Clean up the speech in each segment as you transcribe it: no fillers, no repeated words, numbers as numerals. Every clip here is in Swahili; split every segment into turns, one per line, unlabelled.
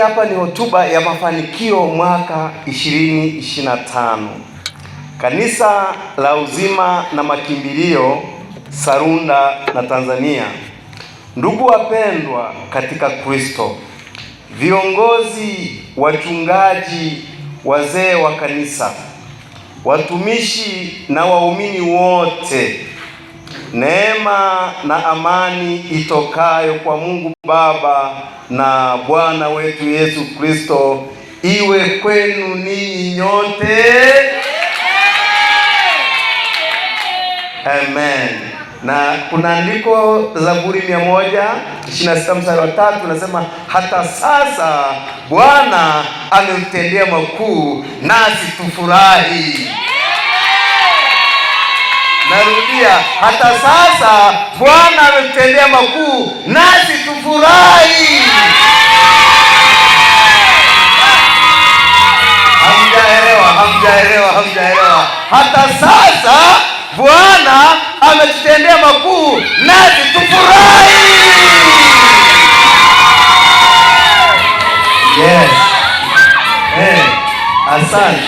hapa ni hotuba ya mafanikio mwaka 2025. Kanisa la Uzima na Makimbilio Sarunda na Tanzania. Ndugu wapendwa katika Kristo, viongozi, wachungaji, wazee wa kanisa, watumishi na waumini wote, neema na amani itokayo kwa Mungu Baba na Bwana wetu Yesu Kristo iwe kwenu ninyi nyote. Amen. Na kuna andiko Zaburi 126 mstari wa 3 nasema, hata sasa Bwana ametutendea makuu, nasi tufurahi. Narudia, hata sasa Bwana ametutendea makuu, nasi tufurahi. Hamjaelewa, hamjaelewa, hamjaelewa. Hata sasa Bwana ametutendea makuu, nasi tufurahi. Yes. Hey, asante.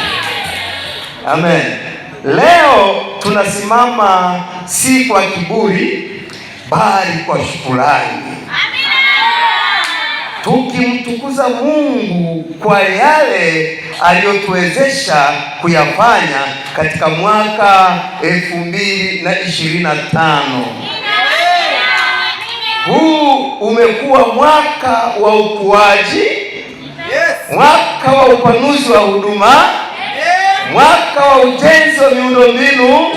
Amen. Leo tunasimama si kwa kiburi bali kwa shukrani, tukimtukuza Mungu kwa yale aliyotuwezesha kuyafanya katika mwaka 2025. Huu umekuwa mwaka wa ukuaji, mwaka wa upanuzi wa huduma, mwaka wa ujenzi wa miundombinu,